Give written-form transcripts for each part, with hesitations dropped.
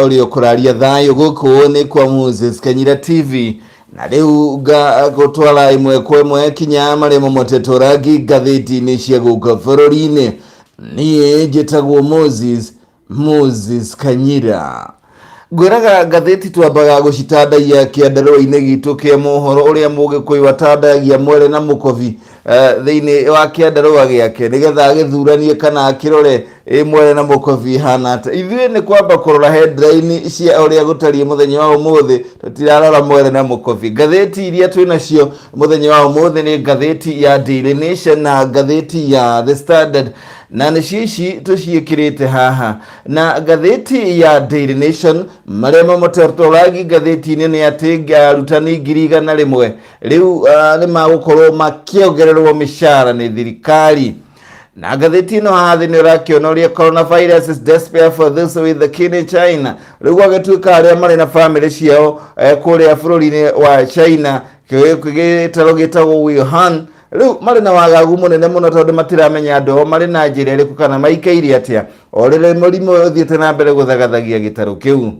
Ũrĩa ũkũraria thayũ gũkũ nĩ kwa Moses Kanyira TV, na rĩu ngagũtwara ĩmwe kwa ĩmwe kinya marĩa mamotetwo rangi ngathĩti-inĩ cia gũkũ bũrũri-inĩ. Niĩ njĩtagwo Moses Kanyira. Ngwĩraga ngathĩti twambaga gũcitandaia kĩandarũa-inĩ gitũ kĩa mohoro, ũrĩa Mũgĩkũyũ atandagia mwere na mũkobi thĩinĩ wa kĩandarũa gĩake nĩgetha agĩthuranie kana akĩrore ĩ mwere na mũkobi ihana atĩa. Ithuĩ nĩ kwamba kũrora headline cia ũrĩa gũtariĩ mũthenya wa ũmũthĩ, tũtirarora mwere na mũkobi. Ngathĩti iria twĩ nacio mũthenya wa ũmũthĩ nĩ ngathĩti ya Daily Nation na ngathĩti ya The Standard, na nĩcio ici tũciĩkĩrĩte haha. Na ngathĩti ya Daily Nation, marĩa mamotetwo rangi ngathĩti-inĩ nĩ atĩ arutani 100,000 rĩu nĩ magũkorwo makĩongererwo mĩcara nĩ thirikari. Na ngathĩti ĩno haha thĩ nĩ ũrakĩona ũrĩa coronavirus is despair for those with the kin in China. Rĩu gwagĩtuĩka arĩa marĩ na bamĩrĩ ciao kũrĩa bũrũri-inĩ wa China, gĩtarũ gĩtagwo Wuhan, rĩu marĩ na wagagu mũnene mũno tondũ matiramenya andũ ao marĩ na njĩra ĩrĩkũ kana maikaire atĩa o rĩrĩa mũrimũ ũyũ ũthiĩte na mbere gũthagathagia gĩtarũ kĩu.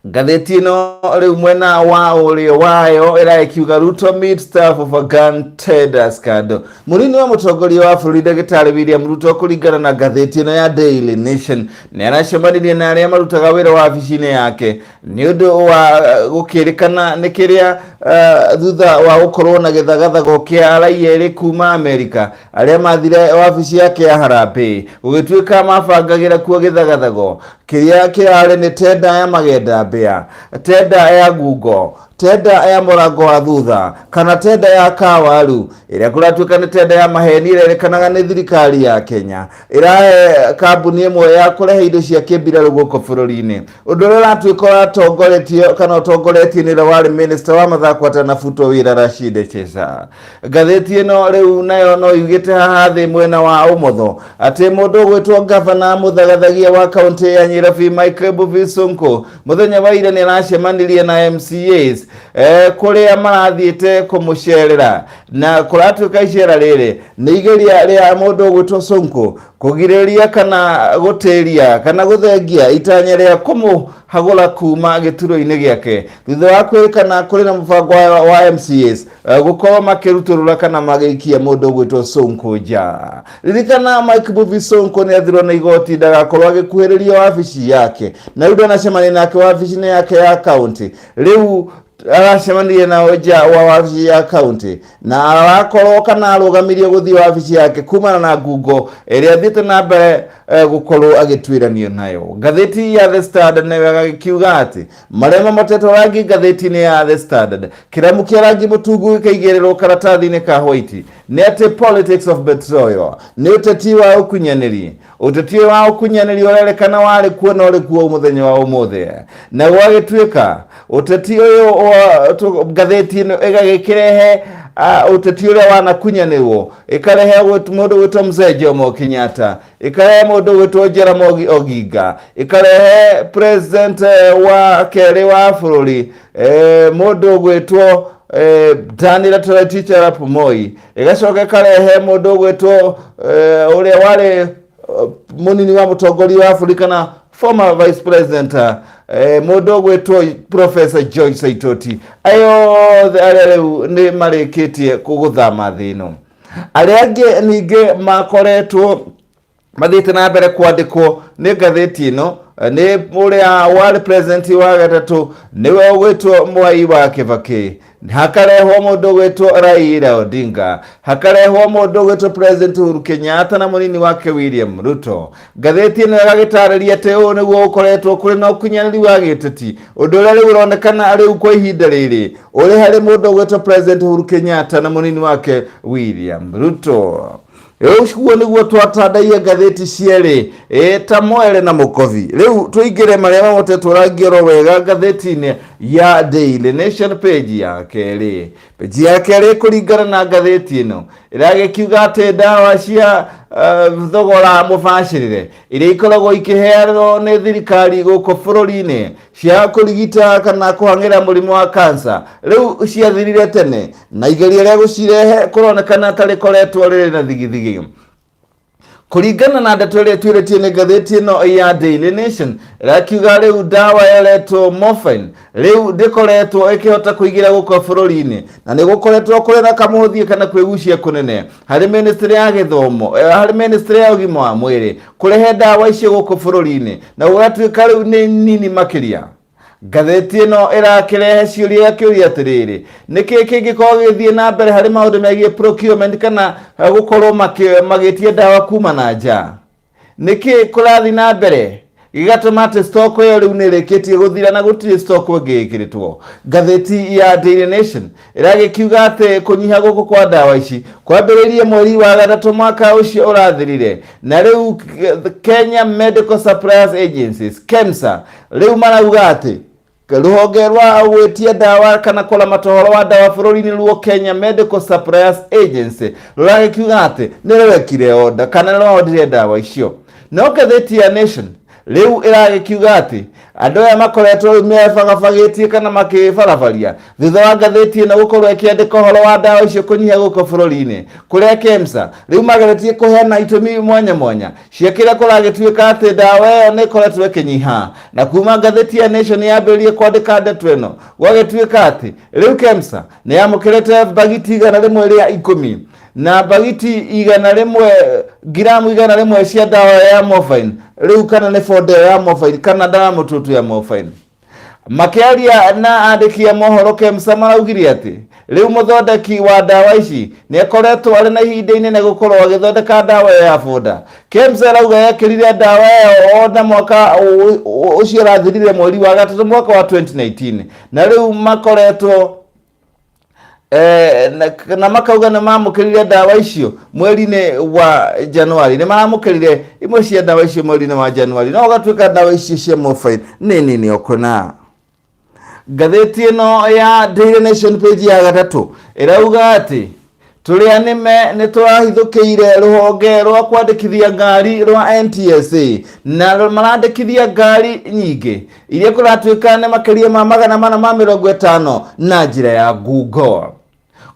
Ngathĩti ĩno rĩu mwena wa ũrĩo wayo ĩragĩkiuga Ruto meet staff of a gun tender scandal. Mũnini wa mũtongoria wa bũrũri ndagĩtarĩ William Ruto, kũringana na ngathĩti ĩno ya Daily Nation, nĩ aracemanirie na arĩa marutaga wĩra wabici-inĩ yake nĩ ũndũ wa gũkĩrĩkana nĩ kĩrĩa thutha wa gũkorwo na gĩthagathago kĩa raia erĩ kuma Amerika arĩa mathire wabici yake ya Harambee, gũgĩtuĩka mabangagĩra kuo gĩthagathago kĩrĩa kĩrarĩ nĩ tenda ya magenda mbĩa, tenda ya ngungo, tenda ya mũrango wa thutha kana tenda ya kawaru, ĩrĩa kũratuĩka nĩ tenda ya maheni ĩrerĩkanaga nĩ thirikari ya Kenya ĩrahe kambuni ĩmwe ya kũrehe indo cia kĩmbirarũ gũkũ bũrũri-inĩ, ũndũ ũrĩa ũratuĩka ũratongoretio kana ũtongoretio nĩ ũrĩa warĩ minister wa mathako atanabutwo wĩra, Rashid Chesa. Ngathĩti ĩno rĩu nayo no yugĩte haha thĩ mwena wa ũmotho atĩ mũndũ ũgwĩtwo gavana mũthagathagia wa kaunti ya Nyairobi Mike Mbuvi Sonko mũthenya wa ira nĩ aracemanirie na MCAs kũrĩa marathiĩte kũmũcerera, na kũratuĩka icera rĩrĩ nĩ igeria rĩa mũndũ ũgwĩtwo Sonko kũgirĩrĩria kana gũtĩria kana gũthengia itanya rĩa kũmũhagũra kuma gĩturwa-inĩ gĩake thutha wa kwĩrĩkana kũrĩ na mũbango wa MCAs gũkorwo makĩrutũrũra kana magĩikia mũndũ ũgwĩtwo Sonko nja. Ririkana Mike Mbuvi Sonko nĩ athirwo na igoti ndagakorwo agĩkuhĩrĩria wabici yake, na rĩu ndanacemania nake wabici-inĩ yake ya kaunti, rĩu aracemanirie nao nja wa wabici ya kaunti, na arakorwo kana arũgamirie gũthiĩ wabici yake kumana na ngungo ĩrĩa athiĩte na mbere gũkorwo agĩtuĩranio nayo. Ngathĩti ya The Standard nayo ĩgagĩkiuga atĩ marĩa mamotetwo rangi ngathĩti-inĩ ya The Standard, kĩramu kĩa rangi mũtungu gĩkaigĩrĩrwo karatathi-inĩ ka white, nĩ atĩ politics of betrayal, nĩ ũteti wa ũkunyanĩri. Ũteti ũyũ wa ũkunyanĩri ũrerĩkana warĩ kuo na ũrĩ kuo mũthenya wa ũmũthĩ, na gwagĩtuĩka ũteti ũyũ ngathĩti ĩno ĩgagĩkĩrehe ũteti ũrĩa wanakunyanĩrwo, ĩkarehe mũndũ gwĩtwo Mzee Jomo Kenyatta, ĩkarehe mũndũ gwĩtwo Jaramogi Oginga, ĩkarehe president wa kerĩ wa bũrũri, mũndũ gwĩtwo Daniel Toroitich arap Moi, ĩgacoka ĩkarehe mũndũ gwĩtwo ũrĩa warĩ mũnini wa mũtongoria wa bũrũri kana former vice president, mũndũ ũgwĩtwo Professor George Saitoti. Ayo othe arĩa rĩu nĩ marĩkĩtie gũthama thĩ ĩno. Arĩa angĩ ningĩ makoretwo mathiĩte na mbere kwandĩkwo nĩ ngathĩti ĩno nĩ ũrĩa warĩ president wa gatatũ, nĩwe ũgwĩtwo Mwai wa Kibaki, hakarehwo mũndũ ũgwĩtwo Raila Odinga, hakarehwo mũndũ ũgwĩtwo President Uhuru Kenyatta na mũnini wake William Ruto. Ngathĩti ĩno ĩgagĩtarĩria atĩ ũũ nĩguo gũkoretwo kũrĩ na ũkunyanĩri wa gĩũteti, ũndũ ũrĩa rĩu ũronekana rĩu kwa ihinda rĩrĩ ũrĩ harĩ mũndũ ũgwĩtwo President Uhuru Kenyatta na mũnini wake William Ruto. Ũguo nĩguo twatandaia ngathĩti cierĩ ta mwere na mũkobi. Rĩu tũingĩre marĩa mamotetwo rangi oro wega ngathĩti-inĩ ya Daily Nation, page ya kerĩ. Page ya kerĩ, kũringana na ngathĩti ĩno, ĩragĩkiuga atĩ ndawa cia thogora mũbacĩrĩre iria ikoragwo ikĩheanwo nĩ thirikari gũkũ bũrũri-inĩ cia kũrigita kana kũhang'ĩra mũrimũ wa cancer rĩu ciathirire tene, na igeria rĩa gũcirehe kũronekana ta rĩkoretwo rĩrĩ na thigithigi. Kũringana na ndeto ĩrĩa ĩtuĩrĩtio nĩ ngathĩti ĩno ya Daily Nation, ĩrakiuga rĩu ndawa ĩretwo morphine rĩu ndĩkoretwo ĩkĩhota kũingĩra gũkũ bũrũri-inĩ, na nĩ gũkoretwo kũrĩ na kamũthie kana kwĩgucia kũnene harĩ ministry ya gĩthomo, harĩ ministry ya ũgima wa mwĩrĩ kũrehe ndawa icio gũkũ bũrũri-inĩ, na gũgatuĩka rĩu nĩ nini makĩria. Ngathĩti ĩno ĩrakĩrehe ciũria ĩgakĩũria atĩrĩrĩ, nĩkĩ kĩngĩkorwo gĩgĩthiĩ na mbere harĩ maũndũ megiĩ procurement kana gũkorwo magĩtia ndawa kuma na nja? Nĩkĩ kũrathiĩ na mbere gĩgatũma atĩ stock ĩyo rĩu nĩ ĩrĩkĩtie gũthira na gũtirĩ stock ĩngĩ ĩkĩrĩtwo? Ngathĩti ya Daily Nation ĩragĩkiuga atĩ kũnyiha gũkũ kwa ndawa ici kwambĩrĩirie mweri wa gatatũ mwaka ũcio ũrathirire, na rĩu Kenya Medical Suppliers Agencies KEMSA rĩu marauga atĩ rũhonge rwa gwĩtia ndawa kana kũramata ũhoro wa ndawa bũrũri-inĩ ruo Kenya Medical Suppliers Agency rũragĩkiuga atĩ nĩ rwekire order kana nĩ rwaondire ndawa icio. No ngathĩti ya Nation rĩu ĩragĩkiuga atĩ andũ aya makoretwo rĩu mebagabagĩtie kana makĩbarabaria thutha wa ngathĩti ĩno gũkorwo ĩkĩandĩka ũhoro wa ndawa icio kũnyiha gũkũ bũrũri-inĩ, kũrĩa KEMSA rĩu mageretie kũheana itũmi mwanya mwanya cia kĩrĩa kũragĩtuĩka atĩ ndawa ĩyo nĩ ĩkoretwo ĩkĩnyiha. Na kuma ngathĩti ya Nation yambĩrĩrie kwandĩka ndeto ĩno, gwagĩtuĩka atĩ rĩu KEMSA nĩ yamũkĩrĩte mbagiti 110 na mbagiti 100, ngiramu 100 cia ndawa ya morphine rĩu, kana nĩ boda ya morphine kana ndawa mũtutu ya morphine. Makĩaria na andĩki a mohoro, KEMSA maraugire atĩ rĩu mũthondeki wa ndawa ici nĩ akoretwo arĩ na ihinda inene gũkorwo agĩthondeka ndawa ĩyo ya boda. KEMSA ĩrauga yekĩrire ndawa ĩyo ona mwaka ũcio ũrathirire mweri wa gatatũ mwaka wa 2019, na rĩu makoretwo na makauga nĩ mamũkĩrire ndawa icio mweri-inĩ wa Januari, nĩ maramũkĩrire imwe cia ndawa icio mweri-inĩ wa Januari, no ũgatuĩka ndawa icio cia morphine nĩ nini okũna. Ngathĩti ĩno ya Daily Nation page ya gatatũ ĩrauga atĩ tũrĩa nĩme nĩ tũrahithũkĩire rũhonge rwa kwandĩkithia ngari rwa NTSA, na marandĩkithia ngari nyingĩ iria kũratuĩka nĩ makĩria ma 450 na njĩra ya ngungo.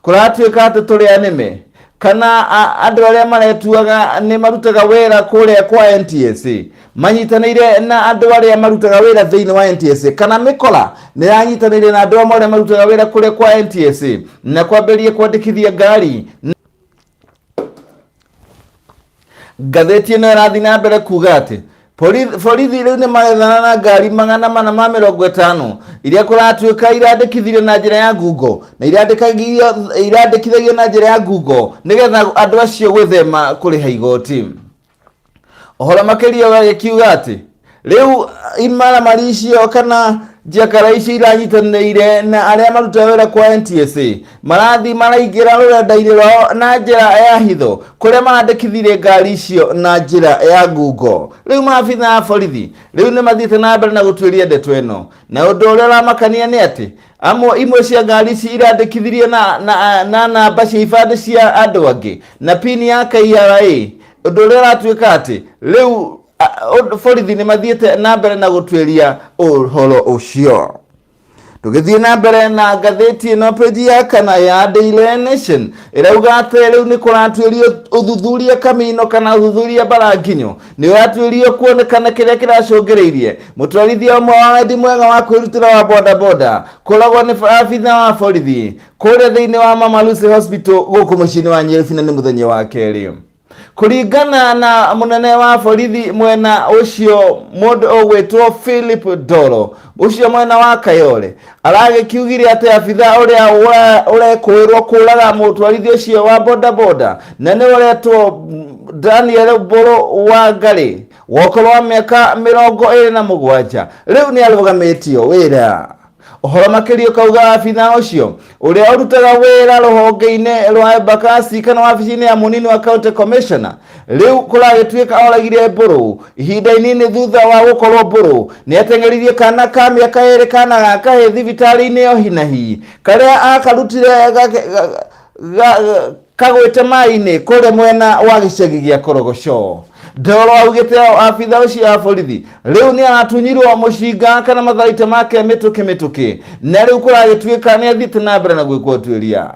Kũratuĩka atĩ tũrĩa nĩme kana andũ arĩa maretuaga nĩ marutaga wĩra kũrĩa kwa NTSA manyitanĩire na andũ arĩa marutaga wĩra thĩinĩ wa NTSA, kana mĩkora nĩ yanyitanĩire na andũ amwe arĩa marutaga wĩra kũrĩa kwa NTSA na kwambĩrĩria kwandĩkithia ngari. Ngathĩti ĩno ĩrathiĩ na mbere kuga atĩ borithi rĩu nĩ marethana na ngari 450 iria kũratuĩka irandĩkithirio na njĩra ya ngungo, na irandĩkithagio na njĩra ya ngungo nĩgetha andũ acio gwĩthema kũrĩha igoti. Ũhoro makĩria ũgagĩkiuga atĩ rĩu imaramari icio kana njakara icio iranyitanĩire na arĩa marutaga wĩra kwa NTSA marathiĩ maraingĩra rũrenda-inĩ rwao na njĩra ya hitho kũrĩa marandĩkithirie ngari icio na njĩra ya ngungo. Rĩu maabitha a borithi rĩu nĩ mathiĩte na mbere na gũtuĩria ndeto ĩno, na ũndũ ũrĩa ũramakania nĩ atĩ amwe imwe cia ngari ici irandĩkithirio na namba cia ibandĩ cia andũ angĩ na pin ya KRA, ũndũ ũrĩa ũratuĩka atĩ rĩu borithi nĩ mathiĩte na mbere na gũtuĩria ũhoro ũcio. Tũgĩthiĩ na mbere na ngathĩti ĩno, page ya kana ya Daily Nation ĩrauga atĩ rĩu nĩ kũratuĩrio ũthuthuria kamino kana ũthuthuria mbaranginyo nĩ ũratuĩrio kuonekana kĩrĩa kĩracũngĩrĩirie mũtwarithia ũmwe wa wendi mwega wa kwĩrutĩra wa bodaboda kũragwo nĩ abitha wa borithi kũrĩa thĩinĩ wa Mama Lucy Hospital gũkũ mũciĩ-inĩ wa Nyeri, na nĩ mũthenya wa kerĩ. Kũringana na mũnene wa borithi mwena ũcio, mũndũ ũgwĩtwo Philip Ndoro, ũcio mwena wa Kayole, aragĩkiugire atĩ abitha ũrĩa ũrekũĩrwo kũraga mũtwarithia ũcio wa bodaboda na nĩ ũretwo Daniel Mbũrũ wa Ngarĩ wa ũkũrũ wa mĩaka 27 rĩu nĩ arũgamĩtio wĩra. Ũhoro makĩria ũkauga abitha ũcio ũrĩa ũrutaga wĩra rũhonge-inĩ rwa Embakasi kana wabici-inĩ ya mũnini wa county commissioner rĩu kũragĩtuĩka oragire Mbũrũ ihinda inini thutha wa gũkorwo Mbũrũ nĩ ateng'eririe kana ka mĩaka 2 kana ga kahĩĩ thibitarĩ-inĩ yo hinahi karĩa akarutire kagwĩte maĩ-inĩ kũrĩa mwena wa gĩcagi gĩa Korogoco. Ndoro augĩte abitha ũcio wa borithi rĩu nĩ aratunyirwo mũcinga kana matharaita make mĩtũkĩ mĩtũkĩ, na rĩu kũragĩtuĩka nĩ athiĩte na mbere na gwĩkwo ũtuĩria.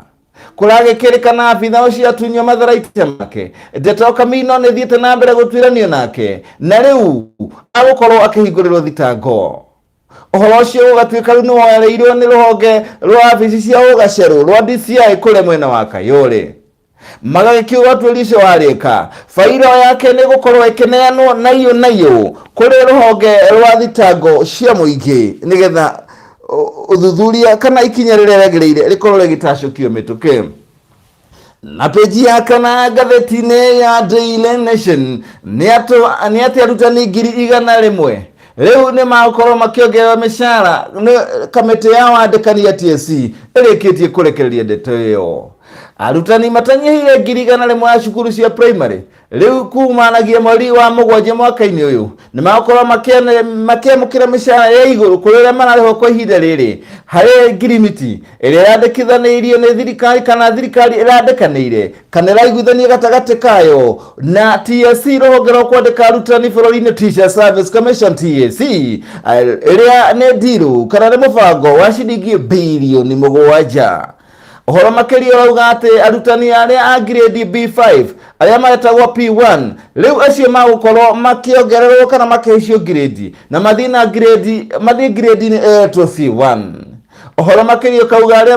Kũragĩkĩrĩkana abitha ũcio atunywo matharaita make. Ndeto Kamino nĩ thiĩte na mbere gũtuĩranio nake na rĩu agũkorwo akĩhingũrĩrwo thitango. Ũhoro ũcio ũgatuĩka rĩu nĩ woereirwo nĩ rũhonge rwa wabici cia ũgacerũ rwa DCI kũrĩa mwena wa Kayole. Magagĩkiuga ũtuĩria ũcio warĩka, bairo yake nĩ gũkorwo ĩkĩneanwo naiyũ naiyũ kũrĩ rũhonge rwa thitango cia mũingĩ nĩgetha ũthuthuria kana ikinya rĩrĩa rĩagĩrĩire rĩkorwo rĩgĩtacũkio mĩtũkĩ. Na peji ya kana ngathĩti-inĩ ya Daily Nation nĩ atĩ arutani 100,000 rĩu nĩ magũkorwo makĩongererwo mĩcara nĩ kamĩtĩ ya wandĩkani ya TSC ĩrĩkĩtie kũrekereria ndeto ĩyo. Arutani matanyihĩire 100,000 a cukuru cia primary rĩu kumanagia mweri wa mũgwanja mwaka-inĩ ũyũ nĩ magũkorwo makĩamũkĩra mĩcara ya igũrũ kũrĩ ũrĩa mararĩhwo kwa ihinda rĩrĩ harĩ ngirimiti ĩrĩa yandĩkithanĩirio nĩ thirikari kana thirikari ĩrandĩkanĩire kana ĩraiguithania gatagatĩ kayo na TSC, rũhonge rwa kwandĩka arutani bũrũri-inĩ, Teacher Service Commission TSC, ĩrĩa nĩ ndirũ kana nĩ mũbango wa ciringi birioni 7. Ũhoro makĩria ũrauga atĩ arutani arĩa a grade B5 arĩa maretagwo P1 rĩu acio magũkorwo makĩongererwo kana makĩhaicio grade na mathiĩ na grade mathiĩ grade-inĩ ĩretwo C1. Ũhoro makĩria ũkauga arĩa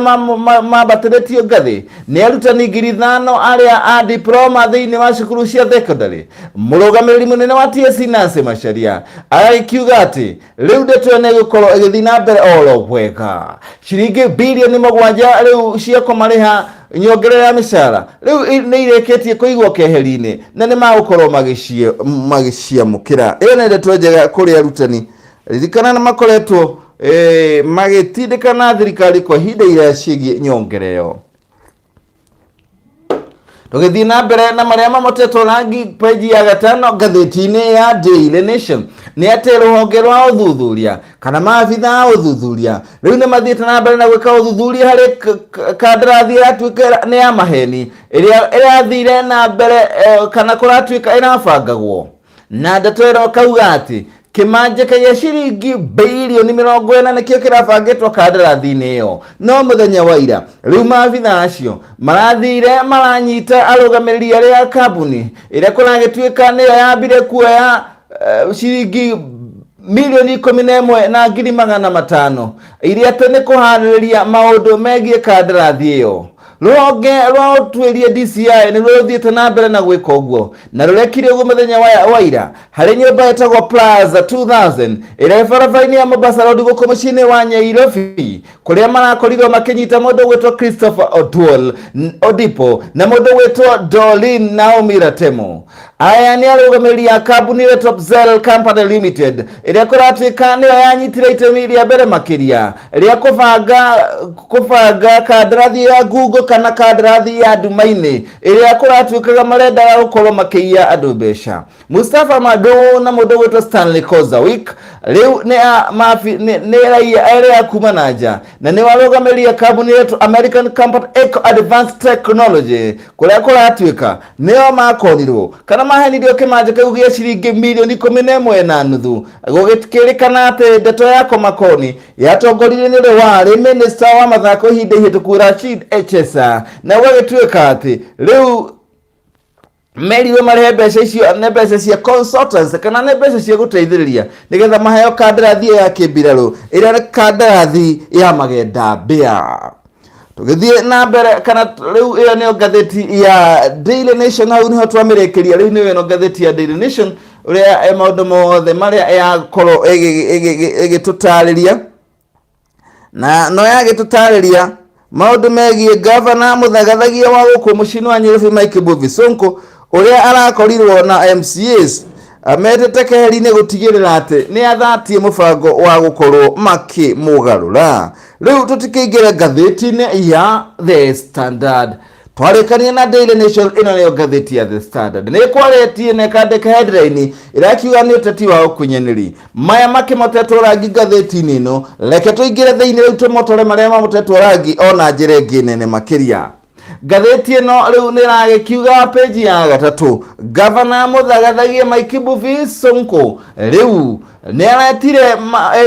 mambatĩrĩtio ngathĩ nĩ arutani 5,000 arĩa a diploma thĩinĩ wa cukuru cia secondary. Mũrũgamĩrĩri mũnene wa TSC Nancy Macharia agagĩkiuga atĩ rĩu ndeto ĩno ĩgũkorwo ĩgĩthiĩ na mbere oro wega. Ciringi birioni 7 rĩu cia kũmarĩha nyongerera ya mĩcara rĩu nĩ irĩkĩtie kũigwo keheri-inĩ na nĩ magũkorwo magĩciamũkĩra. Ĩyo nĩ ndeto njega kũrĩ arutani. Ririkana nĩ makoretwo magĩtindĩkana thirikari kwa ihinda iraya ciĩgiĩ nyongera ĩyo. Tũgĩthiĩ na mbere na marĩa mamotetwo rangi peji ya gatano ngathĩti-inĩ ya Daily Nation nĩ atĩ rũhonge rwa ũthuthuria kana maabitha a ũthuthuria rĩu nĩ mathiĩte na mbere na gwĩka ũthuthuria harĩ kandarathi ĩratuĩka nĩ ya maheni ĩrĩa ĩrathire na mbere kana kũratuĩka ĩrabangagwo na ndeto ĩro kauga atĩ kĩmanjĩka gĩa ciringi birioni 40 nĩkĩo kĩrabangĩtwo kandarathi-inĩ ĩyo. No mũthenya wa ira rĩu maabitha acio marathire maranyita arũgamĩrĩri arĩa a kambuni ĩrĩa kũragĩtuĩka nĩyo yambire kuoya ciringi 11,500,000 iria atĩ nĩ kũharĩrĩria maũndũ megiĩ kandarathi ĩyo. Rũhonge rwa ũtuĩria DCI nĩ rũthiĩte na mbere na gwĩka ũguo na rũrekire ũguo mũthenya wa ira harĩ nyũmba ĩtagwo Plaza 2000 ĩrĩa ĩ barabara-inĩ ya Mombasa Road gũkũ mũciĩ-inĩ wa Nyairobi, kũrĩa marakorirwo makĩnyita mũndũ gwĩtwo Christopher Oduol Odipo na mũndũ gwĩtwo Doreen Naomi Ratemo. Aya nĩ arũgamĩrĩri a kambuni ya Topzel Company Limited ĩrĩa kũratuĩka nĩyo yanyitire itemi rĩa mbere makĩria rĩa kũbanga kandarathi ya ngungo kana kandarathi ya nduma-inĩ ĩrĩa kũratuĩkaga marendaga gũkorwo makĩiya andũ mbeca. Mustafa Madu na mũndũ gwĩtwo Stanley Kozawik rĩu nĩ a mabi nĩ raia erĩ a kuma na nja na nĩ warũgamĩrĩri a kambuni ĩtwo American Company Eco Advanced Technology kũrĩa kũratuĩka nĩo makorirwo kana mahenirio kĩmanja kĩu gĩa ciringi 11.5, gũgĩkĩrĩkana atĩ ndeto ya Komakoni yatongoririo nĩ ũrĩa warĩ minista wa mathako ihinda ihĩtũku Rashid Echesa, na gũgagĩtuĩka atĩ rĩu merirwo marehe mbeca icio nĩ mbeca cia consultants kana nĩ mbeca cia gũteithĩrĩria nĩgetha maheo kandarathi ya kĩmbirarũ ĩrĩa nĩ kandarathi ya magenda mbĩa. Tũgĩthiĩ na mbere kana rĩu ĩyo nĩyo ngathĩti ya Daily Nation, hau nĩho twamĩrĩkĩria. Rĩu nĩyo ĩno ngathĩti ya Daily Nation ũrĩa maũndũ mothe marĩa yakorwo ĩgĩtũtarĩria na no yagĩtũtarĩria maũndũ megiĩ gavana mũthagathagia wa gũkũ mũciĩ wa Nyairobi Mike Mbuvi Sonko ũrĩa arakorirwo na MCAs metĩte keheri-inĩ gũtigĩrĩra atĩ nĩ athatie mũbango wa gũkorwo makĩmũgarũra. Rĩu tũtikĩingĩre ngathĩti-inĩ ya The Standard. Twarĩkania na Daily Nation, ĩno nĩyo ngathĩti ya The Standard. Nĩ kwarĩtie na ĩkandĩka headline ĩrakiuga nĩ ũteti wa ũkunyanĩri maya makĩmotetwo rangi ngathĩti-inĩ ĩno. Reke tũingĩre thĩinĩ rĩu tũmotore marĩa mamotetwo rangi ona njĩra ĩngĩ nene makĩria. Ngathĩti ĩno rĩu nĩ ĩragĩkiuga peji ya gatatũ, gavana mũthagathagia Mike Mbuvi Sonko rĩu Nĩ aretire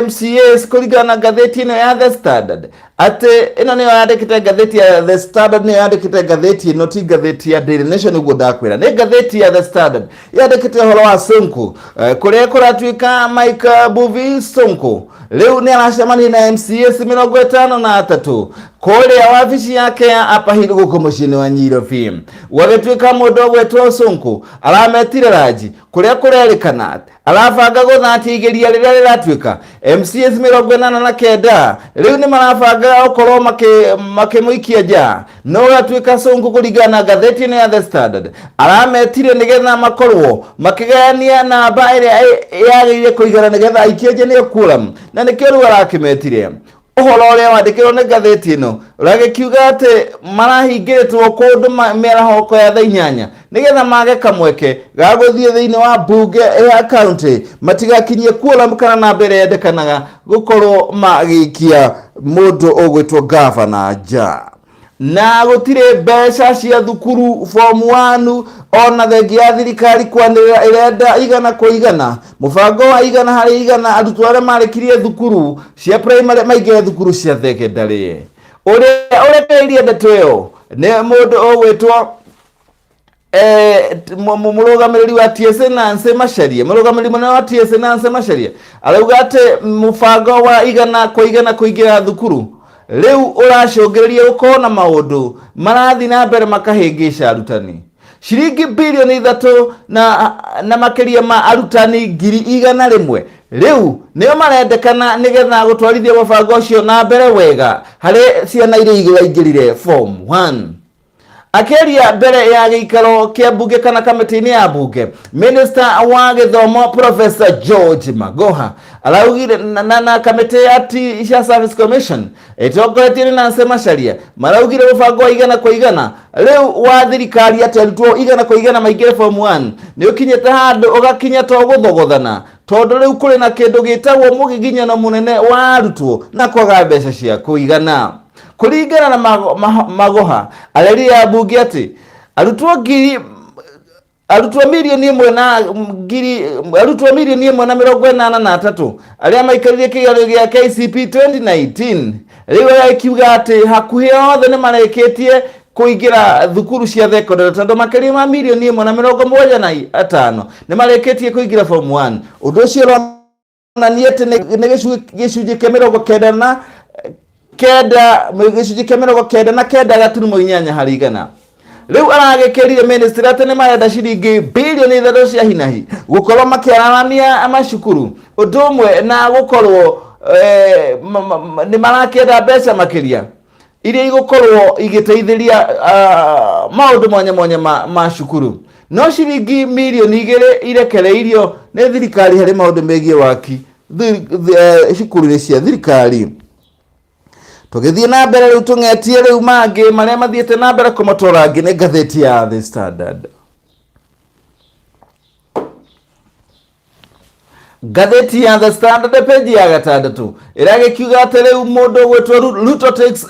MCAs kũringana na ngathĩti ĩno ya The Standard, atĩ ĩno nĩyo yandĩkĩte ngathĩti ya The Standard, nĩyo yandĩkĩte ngathĩti ĩno, ti ngathĩti ya Daily Nation nĩguo ndakwĩra, nĩ ngathĩti ya The Standard yandĩkĩte ũhoro wa Sonko, kũrĩa kũratuĩka Mike Mbuvi Sonko rĩu nĩ aracemania na MCAs 53 kũrĩa wabici yake ya Upper Hill gũkũ mũciĩ-inĩ wa Nairobi. Gwagĩtuĩka mũndũ ũgwĩtwo Sonko arametire ranji kũrĩa kũrerĩkana arabanga gũthatia igeria rĩrĩa rĩratuĩka MCAs 89 rĩu nĩ marabanga gũkorwo makĩmũikia nja. No gatuĩka Sonko kũringana na ngathĩti ĩno ya The Standard arametire nĩgetha makorwo makĩgayania namba ĩrĩa yagĩrĩire kũigana nĩgetha aikie nja nĩyo quorum, na nĩkĩo rĩu arakĩmetire. Ũhoro ũrĩa wandĩkĩrwo nĩ ngathĩti ĩno ũragĩkiuga atĩ marahingĩrĩtwo kũndũ mĩarahoko ya thaa 8 nĩgetha mage kamweke ga gũthiĩ thĩinĩ wa mbunge ya county, matigakinyie quorum kana namba ĩrĩa yendekanaga gũkorwo magĩikia mũndũ ũgwĩtwo gavana nja. Na gũtirĩ mbeca cia thukuru form 1 ona thengia ya thirikari kwanĩrĩra ĩrenda 100 kwa 100, mũbango wa 100 harĩ 100, arutwo arĩa marĩkirie thukuru cia primary maingĩre thukuru cia thekendarĩ. Ũrĩa ũrekereirie ndeto ĩyo nĩ mũndũ ũgwĩtwo mũrũgamĩrĩri wa TSA Nancy Macharia. Mũrũgamĩrĩri mũnene wa TSA Nancy Macharia arauga atĩ mũbango wa 100 kwa 100 kũingĩra thukuru rĩu ũracũngĩrĩria gũkorwo na maũndũ marathiĩ na mbere makahĩngĩca arutani. Ciringi bilioni 3 na makĩria ma arutani 100,000 rĩu nĩo marendekana nĩgetha gũtwarithia mũbango ũcio na mbere wega harĩ ciana iria iraingĩrire form 1. Akĩaria mbere ya gĩikaro kĩa mbunge kana kamĩtĩ-inĩ ya mbunge, Minister wa gĩthomo Professor George Magoha araugire na kamĩtĩ ya Teacher Service Commission ĩtongoretio nĩ Nancy Macharia maraugire mũbango wa 100 kwa 100 rĩu wa thirikari atĩ arutwo 100 kwa 100 maingĩre form 1 nĩ ũkinyĩte handũ ũgakinya to gũthogothana, tondũ rĩu kũrĩ na kĩndũ gĩtagwo mũgiginyano mũnene wa arutwo na kwaga mbeca cia kũigana. Kũringana na Magoha, arerire ambunge atĩ arutwo ngiri arutwo mirioni ĩmwe na ngiri arutwo 1,083,000 arĩa maikarire kĩgerio gĩa KCP 2019, rĩu agĩkiuga atĩ hakuhĩ othe nĩ marĩkĩtie kũingĩra thukuru cia thekondarĩ, tondũ makĩria ma 1,075,000 nĩ marĩkĩtie kũingĩra form 1. Ũndũ ũcio ũronania atĩ nĩ gĩcunjĩ kĩa 99, gĩcunjĩ kĩa 99.8%. Rĩu aragĩkĩrire ministry atĩ nĩ marenda ciringi bilioni 3 cia hinahi gũkorwo makĩararamia macukuru, ũndũ ũmwe na gũkorwo nĩ marakĩenda mbeca makĩria iria igũkorwo igĩteithĩria maũndũ mwanya mwanya ma cukuru. No ciringi mirioni 2 irekereirio nĩ thirikari harĩ maũndũ megiĩ waki cukuru-inĩ cia thirikari. Tũgĩthiĩ na mbere rĩu, tũng'etie rĩu mangĩ marĩa mathiĩte na mbere kũmatwara angĩ nĩ ngathĩti ya The Standard. Ngathĩti ya The Standard page ya 6 ĩragĩkiuga atĩ rĩu mũndũ ũgwĩtwo Ruto takes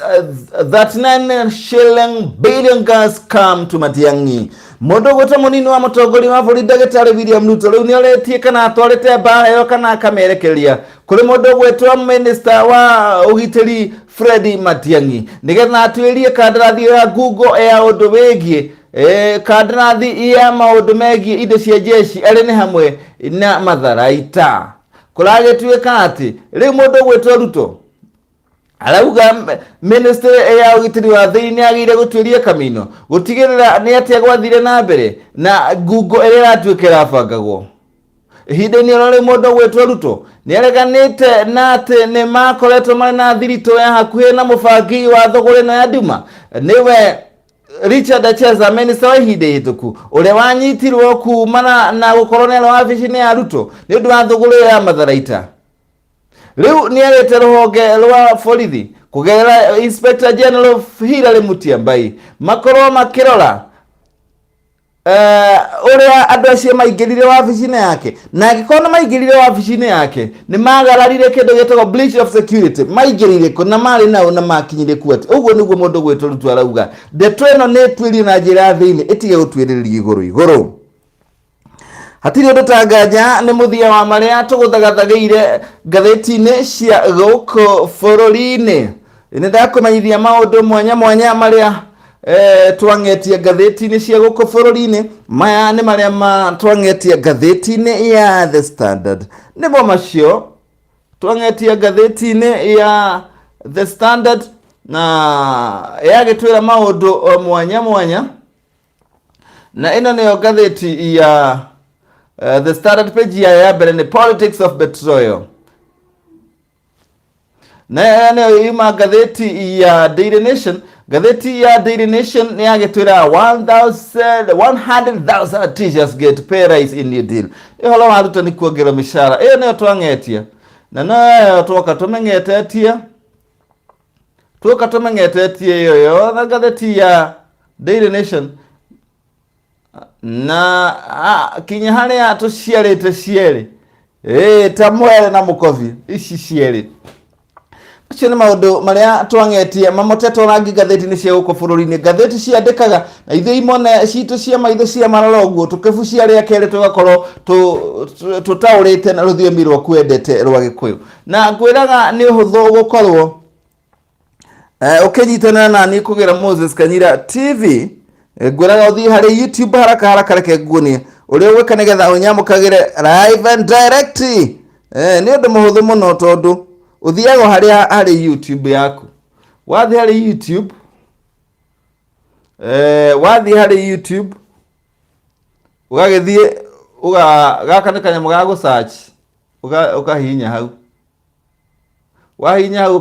39 shilling billion gas scam to Matiang'i. Mũndũ ũgwĩtwo mũnini wa mũtongoria wa bũrũri ndagĩtarĩ William Ruto rĩu nĩ orĩtie kana atwarĩte mbara ĩyo kana akamĩerekeria kũrĩ mũndũ ũgwĩtwo minister wa ũgitĩri Fred Matiang'i nĩgetha atuĩrie kandarathi ya Google ya ũndũ wĩgiĩ kandarathi ya maũndũ megiĩ indo cia jeshi arĩ nĩ hamwe na matharaita. Kũragĩtuĩka atĩ rĩu mũndũ ũgwĩtwo Ruto arauga ministry ya ũgitĩri wa thĩinĩ nĩ agĩrĩire gũtuĩria kamino gũtigĩrĩra nĩ atĩa gwathire na mbere na ngungo ĩrĩa ĩratuĩka ĩrabangagwo. Ihinda-inĩ oro rĩu, mũndũ ũgwĩtwo Ruto nĩ areganĩte na atĩ nĩ makoretwo marĩ na thiritũ ya hakuhĩ na mũbangi wa thũgũrĩ ĩno ya nduma, nĩwe Richard Echesa, minista wa ihinda ihĩtũku ũrĩa wanyitirwo kumana na gũkorwo nĩ arĩ wabici-inĩ ya Ruto nĩ ũndũ wa thũgũrĩ ĩyo ya matharaita. Rĩu nĩ arĩte rũhonge rwa borithi kũgerera Inspector General Hilary Mutyambai makorwo makĩrora ũrĩa andũ acio maingĩrire wabici-inĩ yake, na angĩkorwo nĩ maingĩrire wabici-inĩ yake nĩ magararire kĩndũ gĩtagwo breach of security, maingĩrire kũ na marĩ nao na makinyire ku atĩ. Ũguo nĩguo mũndũ gwĩtwo Ruto arauga ndeto ĩno nĩ ĩtuĩrio na njĩra ya thĩinĩ, ĩtige gũtuĩrĩrio igũrũ igũrũ. Hatirĩ ũndũ ta nganja nĩ mũthia wa marĩa tũgũthagathagĩire ngathĩti-inĩ cia gũkũ bũrũri-inĩ. Nĩ ndakũmenyithia maũndũ mwanya mwanya marĩa twang'etie ngathĩti-inĩ cia gũkũ bũrũri-inĩ. Maya nĩ marĩa twang'etie ngathĩti-inĩ ya The Standard. Nĩmo macio twang'etie ngathĩti-inĩ ya The Standard na yagĩtwĩra maũndũ mwanya mwanya. Na ĩno nĩyo ngathĩti ya The Standard, page yayo ya mbere nĩ Politics of Betrayal. Na ĩyo nĩyo yuma ngathĩti ya Daily Nation. Ngathĩti ya Daily Nation nĩ yagĩtwĩra 100,000 teachers get pay rise in new deal. Ũhoro wa arutani kuongererwo mĩcara, ĩyo nĩyo twang'etia na noyo twoka tũmeng'etetie, tuoka tũmeng'etetie ĩyo yothe ngathĩti ya Daily Nation na kinya harĩa tũciarĩte cierĩ ta mwere na mũkobi ici cierĩ. Macio nĩ maũndũ marĩa twang'etie mamotetwo rangi ngathĩti-inĩ cia gũkũ bũrũri-inĩ. Ngathĩti ciandĩkaga na ithuĩ imone citũ cia maitho cia marora ũguo tũkĩbucia rĩa kerĩ tũgakorwo tũtaũrĩte na rũthiomi rwaku wendete rwa Gĩkũyũ. Na ngwĩraga nĩ ũhũthũ gũkorwo ũkĩnyitanĩra na niĩ kũgĩra Moses Kanyira TV. Ngwĩraga ũthiĩ harĩ YouTube haraka haraka, reke nguonie ũrĩa ũgwĩka nĩgetha ũnyamũkagĩre live and direct. Nĩ ũndũ mũhũthũ mũno tondũ ũthiaga harĩa harĩ YouTube yaku. Wathiĩ harĩ YouTube, wathiĩ harĩ YouTube ũgagĩthiĩ gaka nĩ kanyamũ ga gũ search, ũkahihinya hau. Wahihinya hau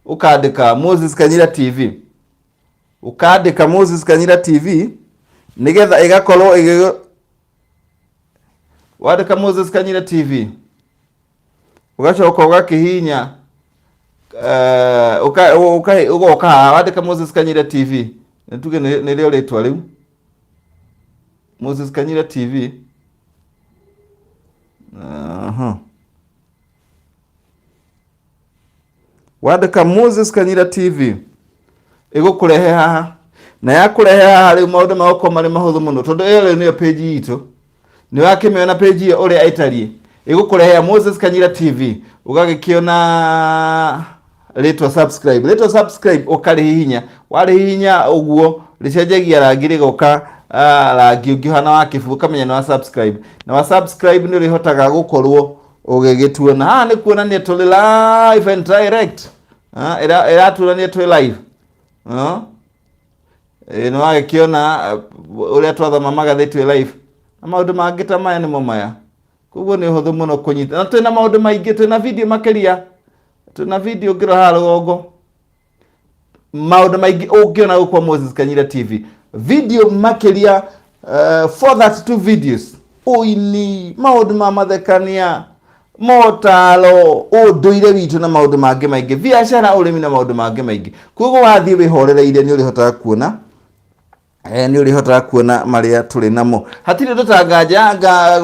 ũkandĩka Moses Kanyira TV, ũkandĩka Moses Kanyira TV nĩgetha ĩgakorwo ĩgĩ wandĩka Moses Kanyira TV ũgacoka ũgakĩhihinya ũgoka haha wandĩka Moses Kanyira TV, nĩ tuge nĩrĩo rĩtwa rĩu Moses Kanyira TV. Aha. Wandĩka Moses Kanyira TV ĩgũkũrehe haha, na yakũrehe haha rĩu maũndũ magũkorwo marĩ mahũthũ mũno tondũ ĩyo rĩu nĩyo page itũ. Nĩ wakĩmĩona page ĩyo ũrĩa ĩtariĩ, ĩgũkũrehea Moses Kanyira TV, ũgagĩkĩona rĩtwa subscribe, rĩtwa subscribe ũkarĩhihinya. Warĩhihinya ũguo rĩcenjagia rangi rĩgoka rangi ũngĩ ũhana wa kĩbuu, ũkamenya nĩ wa subscribe. Na wa subscribe nĩ ũrĩhotaga gũkorwo ũgĩgĩtuona haha nĩ kuonania tũrĩ live and direct. Ĩratuonania twĩ live. Nĩ wagĩkĩona ũrĩa twathoma magathĩti twĩ live na maũndũ mangĩ ta maya nĩmo maya. Koguo nĩ ũhũthũ mũno kũnyita na twĩna maũndũ maingĩ, twĩna video makĩria, twĩna video ũngĩrora haha rũgongo, maũndũ maingĩ ũngĩona gũkũ kwa Moses Kanyira TV, video makĩria 432 videos, ũini, maũndũ ma mathekania, motaro, ũndũire witũ na maũndũ mangĩ maingĩ, biacara, ũrĩmi na maũndũ mangĩ maingĩ. Koguo wathiĩ wĩhorereire nĩ ũrĩhotaga kuona nĩ ũrĩhotaga kuona marĩa tũrĩ namo. Hatirĩ ũndũ ta nganja nga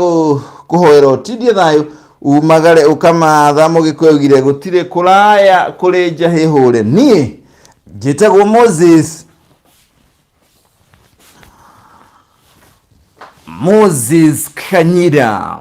kũhoera ũtindie thayũ umagare ũkamatha. Mũgĩkũyũ augire gũtirĩ kũraya kũrĩ njahĩ hũre. Niĩ njĩtagwo Moses Kanyira.